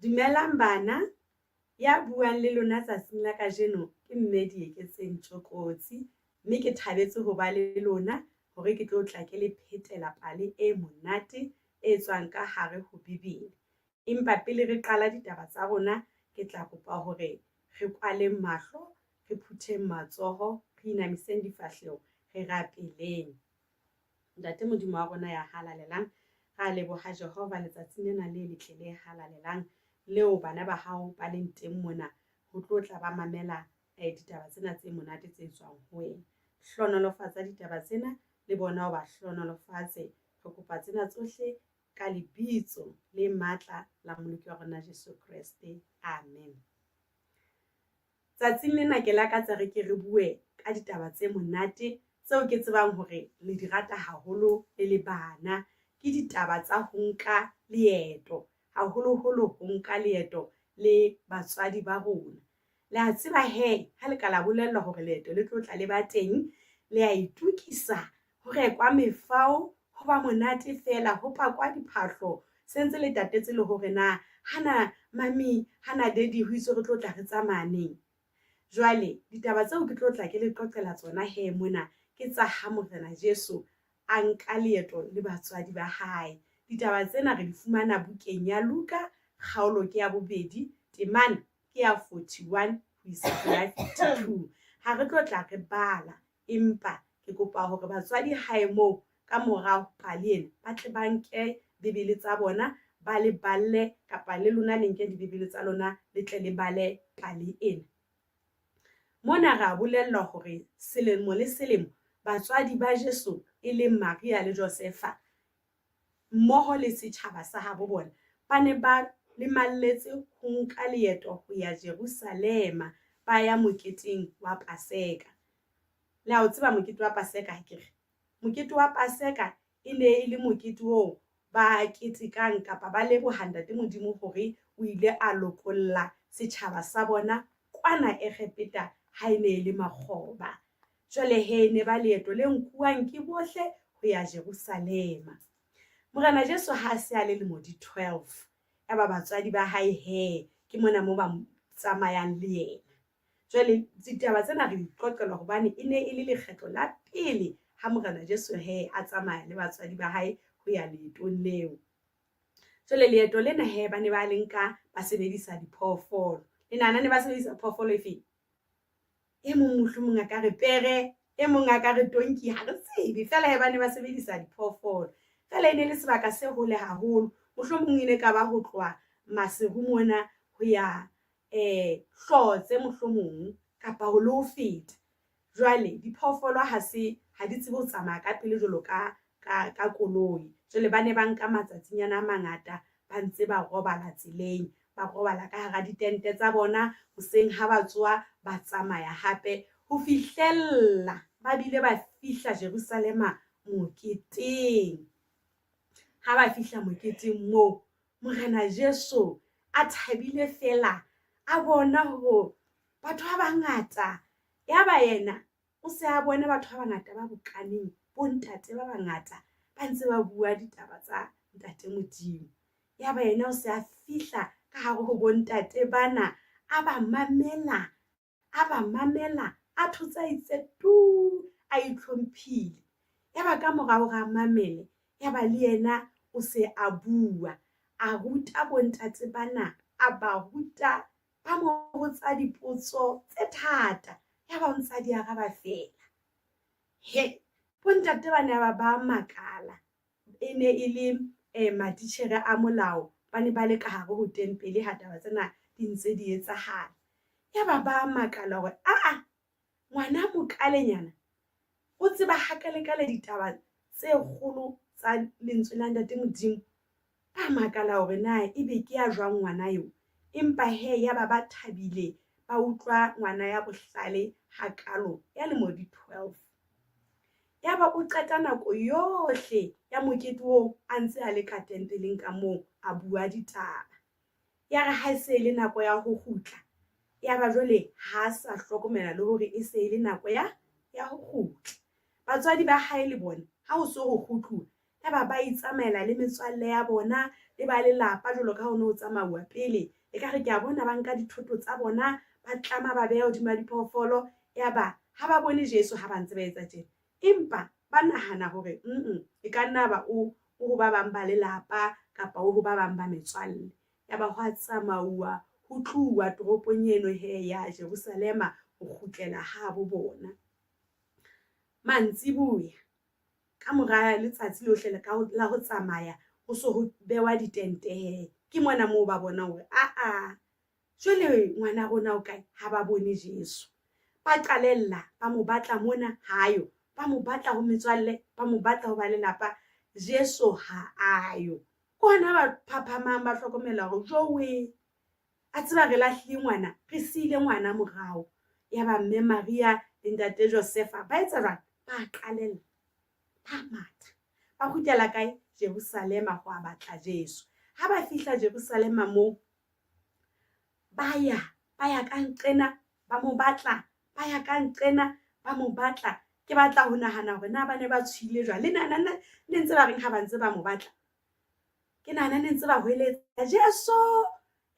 Dumelang bana, ya buang le lona tsatsing la kajeno ke Mme Dieketseng Tjokotsi, mme ke thabetse ho ba le lona hore ke tlo tla ke le phetela pale e monate e tswang ka hare ho Bibele. Empa pele re qala ditaba tsa rona, ke tla kopa hore re kwaleng mahlo, re phutheng matsoho, re inamiseng difahleho, re rapeleng. Ntate Modimo wa rona ya halalelang, ra leboha Jehova letsatsing lena le letle le halalelang leo bana ba hao ba leng teng mona ho tlo tla ba mamela ditaba tsena tse monate tse tswang ho wena. Hlohonolofatsa ditaba tsena le bona o ba hlohonolofatse. Re kopa tsena tsohle ka lebitso le matla la Mmoloki wa rona Jesu Kreste. Amen. Tsatsing lena ke lakatsa re ke re bue ka ditaba tse monate tseo ke tsebang hore le di rata haholo le le bana. Ke ditaba tsa ho nka leeto, haholoholo ho nka leeto le batswadi ba rona. Le a tseba he ha le ka la bolellwa hore leeto le tlo tla le ba teng, le a itokisa, ho rekwa mefao, ho ba monate feela, ho pakwa diphahlo, se ntse le tatetse le hore na hana mummy, hana daddy ho itswe re tlo tla re tsamaya neng. Jwale ditaba tseo ke tlo tla ke le qoqela tsona he mona ke tsa ha Morena Jesu a nka leeto le batswadi ba hae. Ditaba tsena re di fumana bukeng ya Luka, kgaolo ke ya bobedi, temana ke ya 41 ho isa ho ya 52. Ha re tlo tla re bala, empa ke kopa hore batswadi hae moo ka mora pale ena ba tle ba nke Bibele tsa bona ba le balle kapa le lona le nke dibibele tsa lona le tle le bale pale ena. Mona re a bolellwa hore selemo le selemo batswadi ba Jesu e leng Maria le Josefa mmoho le setjhaba sa habo bona ba ne ba lemalletse ho nka leeto ho ya Jerusalema ba ya moketeng wa Paseka. Le a o tseba mokete wa Paseka akere? Mokete wa Paseka e ne e le mokete oo ba ketekang kapa ba leboha Ntate Modimo hore o ile a lokolla setjhaba sa bona kwana Egepeta ha e ne e le makgoba. Jwale he e ne ba leeto le nkuwang ke bohle ho ya Jerusalema. Morena Jesu ha a se a le lemo di 12, yaba batswadi ba hae he ke mona mo ba tsamayang le yena. Jwale ditaba tsena re di qoqelwa hobane e ne e le lekgetlo la pele ha Morena Jesu he a tsamaya le batswadi ba hae ho ya leetong leo. Jwale leeto lena he ba ne ba le nka ba sebedisa diphoofolo. Le nahana ne ba sebedisa phoofolo efeng? E mong mohlomong a ka re pere, e mong a ka re tonki, ha re tsebe. Feela he ba ne ba sebedisa diphoofolo. Feela e ne le sebaka se hole haholo. Mohlomong e ne ka ba ho tloha Maseru mona ho ya eh hlotse mohlomong kapa ho le ho feta. Jwale diphoofolo ha se ha di tsebe ho tsamaya ka pele jwalo ka ka ka koloi. Jwale ba ne ba nka matsatsinyana a mangata ba ntse ba robala tseleng, ba robala ka hara ditente tsa bona. Hoseng ha ba tsoha ba tsamaya hape ho fihlella ba bile ba fihla Jerusalema moketeng. Ha ba fihla moketeng moo Morena Jesu a thabile feela a bona hore batho ba bangata, yaba yena o se a bone batho ba bangata ba bokaneng, bontate ba bangata ba ntse ba bua ditaba tsa Ntate Modimo. Yaba yena o se a fihla ka hare ho bontate bana, a ba mamela A ba mamela a thotse a itse tu, a itlhomphile. Yaba ka mora hore a mamele, yaba le yena o se a bua. A ruta bontate bana, a ba ruta, ba mo botsa dipotso tse thata, yaba o ntse a di araba feela. He, bontate bana yaba ba makala. E ne e le matitjhere a molao, ba ne ba le ka hare ho tempele ha taba tsena di ntse di etsahala. Yaba ba makala hore aa ngwana mokalenyana o tseba hakalekale ditaba tse kgolo tsa lentswe la Ntate Modimo. Ba makala hore na ebe ke ya jwang ngwana eo. Empa he yaba ba thabile ba utlwa ngwana ya bohlale hakalo ya lemo di 12. Yaba o qeta nako yohle ya mokete oo a ntse a le ka tempeleng ka moo a bua ditaba. Yare ha e se e le nako ya ho kgutla, yaba jwale ha a sa hlokomela le hore e se e le nako ya ya ho kgutla. Batswadi ba hae le bona ha ho so ho kgutluwa, Yaba ba itsamaela le metswalle ya bona le ba lelapa jwalo ka ha ho ne ho tsamauwa pele. Ekare ke a bona ba nka dithoto tsa bona, ba tlama ba beha hodima diphoofolo. Yaba ha ba bone Jesu ha ba ntse ba etsa tjena. Empa ba nahana hore e ka nna ba o o ho ba bang ba lelapa kapa o ho ba bang ba metswalle. Yaba ho a tsamauwa ho tluwa toropong eno he ya Jerusalema ho kgutlela habo bona. Mantsiboya ka mora letsatsi lohle la ho tsamaya ho so ho bewa ditente he, ke mona moo ba bonang hore aa jwale ngwana rona o kae? Ha ba bone Jesu. Ba qalella ba mo batla mona, ha yo. Ba mo batla ho metswalle, ba mo batla ho ba lelapa, Jesu ha a yo. Ke hona ba phaphamang ba hlokomela hore jowe A tseba re lahlile ngwana, re siile ngwana morao. Yaba mme Maria le ntate Josefa ba etsa jwang? Ba qalella, ba matha, ba kgutlela kae? Jerusalema ho a batla Jesu. Ha ba fihla Jerusalema moo, ba ya, ba ya ka nqena, ba mo batla, ba ya ka nqena, ba mo batla. Ke batla ho nahana hore na ba ne ba tshohile jwang. Le nahana ne ntse ba reng ha ba ntse ba mo batla? Ke nahana ne ntse ba hweletsa Jesu,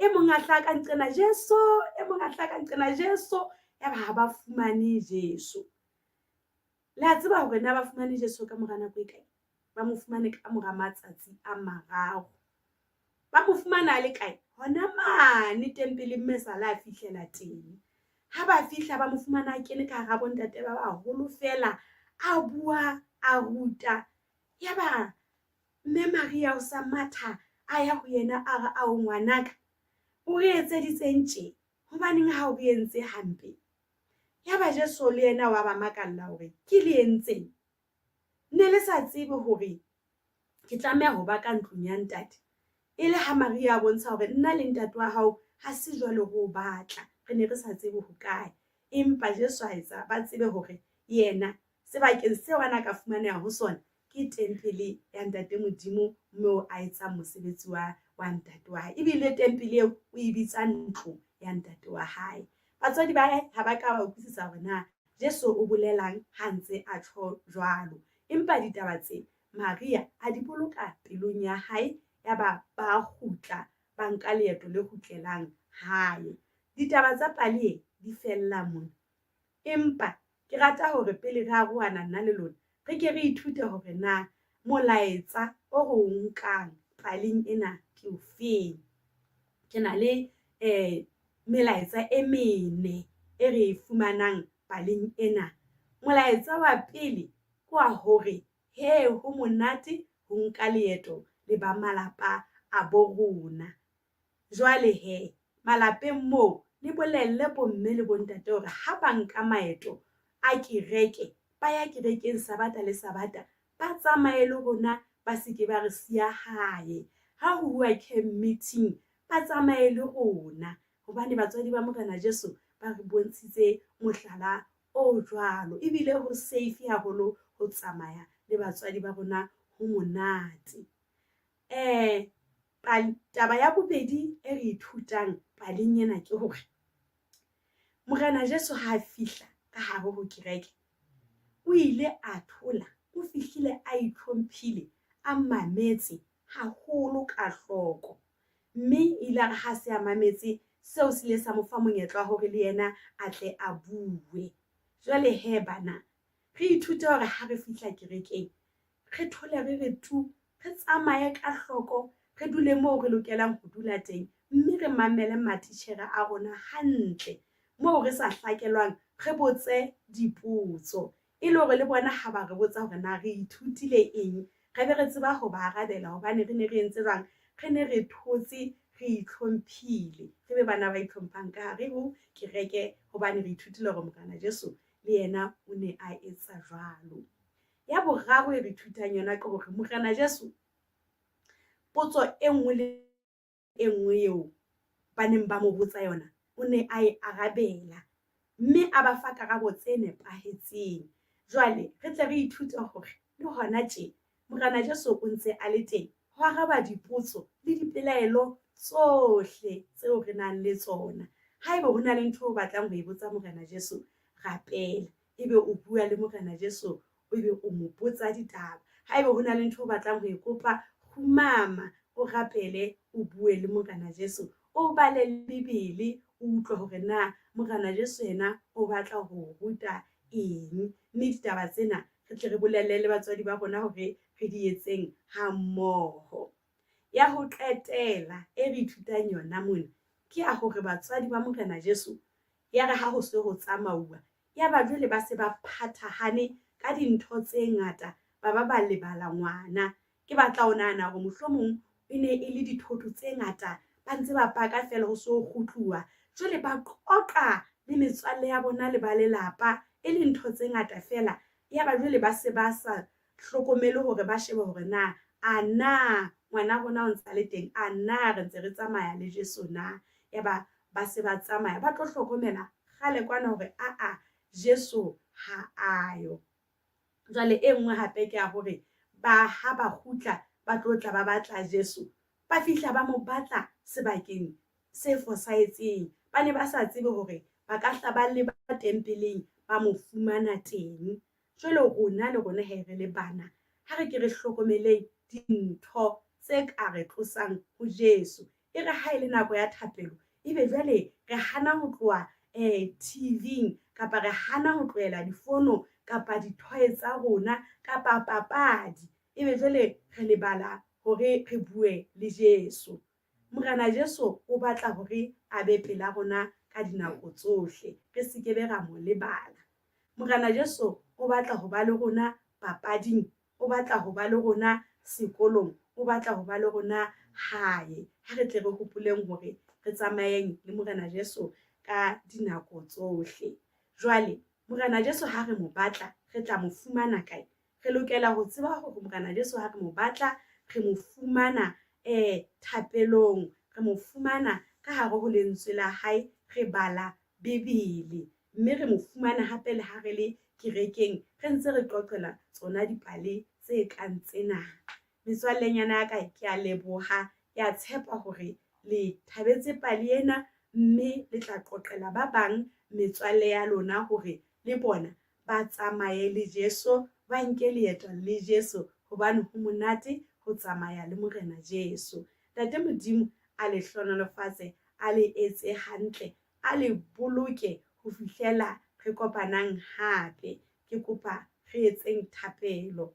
e mong a hlaha ka nqena Jesu, e mong a hlaha ka nqena Jesu, yaba ha ba fumane Jesu. Le a tseba hore na ba fumane Jesu ka mora nako e kae? Ba mo fumane ka mora matsatsi a mararo. Ba mo fumana a le kae? Hona mane tempeleng mme sala a fihlela teng. Ha ba fihla ba mo fumana a kene ka hara bontate ba baholo feela, a bua, a ruta. Yaba Mme Maria o sa matha a ya ho yena a re, Ao ngwanaka, o re etseditseng tje? Hobaneng ha o re entse hampe? Yaba Jesu le yena wa ba makalla hore, Ke le entseng? Ne le sa tsebe hore ke tlameha ho ba ka ntlong ya Ntate? E le ha Maria a bontsha hore nna le ntate wa hao ha se jwalo re o batla, re ne re sa tsebe hokae. Empa Jesu a etsa ba tsebe hore yena sebakeng seo a na ka fumaneha ho sona ke tempele ya Ntate Modimo moo a etsang mosebetsi wa ntate wa hae. Ebile tempele eo o e bitsa ntlo ya ntate wa hae. Batswadi ba hae ha ba ka ba utlwisisa hore na Jesu o bolelang ha ntse a tjho jwalo. Empa ditaba tse Maria a di boloka pelong ya hae, yaba ba kgutla ba nka leeto le kgutlelang hae. Ditaba tsa pale e di fella mona. Empa ke rata hore pele re arohana nna le lona, re ke re ithute hore na molaetsa o re o nkang paleng ena ke ofeng. Ke na le melaetsa e mene e re e fumanang paleng ena. Molaetsa wa pele ke wa hore he ho monate ho nka leeto le ba malapa a bo rona. Jwale he, malapeng moo le bolelle bomme le bontate hore ha ba nka maeto a kereke, ba ya kerekeng Sabata le Sabata, ba tsamaye le rona ba se ke ba re siya hae. Ha ho uwa camp meeting, ba tsamaye le rona hobane batswadi ba Morena Jesu ba re bontshitse mohlala o jwalo. Ebile ho safe haholo ho tsamaya le batswadi ba rona, ho monate. Taba ya bobedi e re ithutang paleng ena ke hore Morena Jesu ha a fihla ka hare ho kereke, o ile a thola, o fihlile a itlhomphile, a mametse haholo ka hloko. Mme ile a re ha se a mametse, seo se ile sa mo fa monyetla wa hore le yena a tle a bue. Jwale he bana, re ithute hore ha re fihla kerekeng, re thole re re tu, re tsamaye ka hloko, re dule moo re lokelang ho dula teng mme re mamele matitjhere a rona hantle. Moo re sa hlakelwang re botse dipotso e le hore le bona ha ba re botsa hore na re ithutile eng, re be re tseba ho ba arabela hobane re ne re entse jwang? Re ne re thotse, re itlhomphile, re be bana ba itlhomphang ka hare ho kereke hobane re ithutile hore Morena Jesu le yena o ne a etsa jwalo. Ya boraro e re ithutang yona ke hore Morena Jesu potso e nngwe le e nngwe eo ba neng ba mo botsa yona o ne a e arabela mme a ba fa karabo tse nepahetseng. Jwale re tle re ithute hore le hona tje Morena Jesu o ntse a le teng ho araba dipotso le dipelaelo tsohle tseo re nang le tsona. Haeba ho na le ntho o batlang ho e botsa Morena Jesu, rapela. Ebe o bua le Morena Jesu, ebe o mo botsa ditaba. Haeba ho na le ntho o batlang ho e kopa, kgumama, o rapele, o bue le Morena Jesu. O bale le Bibele, o utlwe hore na Morena Jesu yena o batla ho o ruta eng. Mme ditaba tsena re tle re bolelle le batswadi ba rona hore re di etseng hammoho. Ya ho qetela e re ithutang yona mona ke ya hore batswadi ba Morena Jesu ya re ha ho se ho tsamauwa yaba jwale ba se ba phathahane ka dintho tse ngata ba ba ba lebala ngwana. Ke batla ho nahana hore mohlomong e ne e le dithoto tse ngata ba ntse ba paka feela ho se ho kgutluwa. Jwale ba qoqa le metswalle ya bona le ba lelapa e le ntho tse ngata feela yaba jwale ba se ba sa hlokomele hore ba shebe hore na a na ngwana rona o ntse a le teng, a na re ntse re tsamaya le Jesu na. Yaba ba se ba tsamaya ba tlo hlokomela kgale kwana hore aa Jesu ha a yo. Jwale e nngwe hape ke ya hore ba ha ba kgutla ba tlo tla ba batla Jesu, ba fihla ba mo batla sebakeng se fosahetseng. Ba ne ba sa tsebe hore ba ka hla ba leba tempeleng ba mo fumana teng. Jwale rona le rona he re le bana, ha re ke re hlokomeleng dintho tse ka re tlosang ho Jesu. E re ha e le nako ya thapelo, ebe jwale re hana ho tloha TV-ing kapa re hana ho tlohela difono kapa dithoye tsa rona kapa papadi. Ebe jwale re lebala hore re bue le Jesu. Morena Jesu o batla hore a be pela rona ka dinako tsohle, re se ke be ra mo lebala. Morena Jesu o batla ho ba le rona papading, o batla ho ba le rona sekolong, o batla ho ba le rona hae. Ha re tle re hopoleng hore re tsamayeng le Morena Jesu ka dinako tsohle. Jwale, Morena Jesu ha re mo batla, re tla mo fumana kae? Re lokela ho tseba hore Morena Jesu ha re mo batla, re mo fumana thapelong, re mo fumana ka hare ho lentswe la hae, re bala Bibele. Mme re mo fumana hape le ha re le kerekeng, re ntse re qoqela tsona dipale tse kang tsena. Metswallenyana ya ka, ke a leboha. Ke a tshepa hore le thabetse pale ena mme le tla qoqela ba bang metswalle ya lona hore le bona ba tsamaye le Jesu, ba nke leeto le Jesu hobane ho monate ho tsamaya le Morena Jesu. Ntate Modimo a le hlohonolofatse, a le etse hantle, a le boloke ho fihlela re kopanang hape. Ke kopa re etseng thapelo.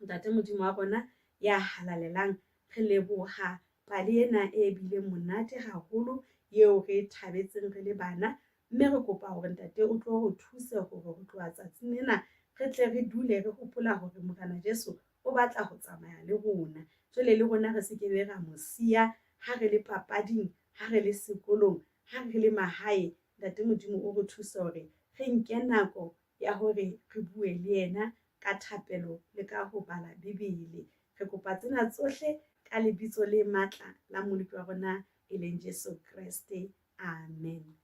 Ntate Modimo wa rona ya halalelang, re leboha pale ena e bileng monate haholo eo re e thabetseng re le bana. Mme re kopa hore Ntate o tlo re thuse hore ho tloha tsatsing lena re tle re dule re hopola hore Morena Jesu o batla ho tsamaya le rona. Jwale le rona re se ke be ra mo siya ha re le papading, ha re le sekolong, ha re le mahae. Ntate Modimo o re thuse hore re nke nako ya hore re bue le yena ka thapelo le ka ho bala Bibele. Re kopa tsena tsohle ka lebitso le matla la Mmoloki wa rona e leng Jesu Kreste. Amen.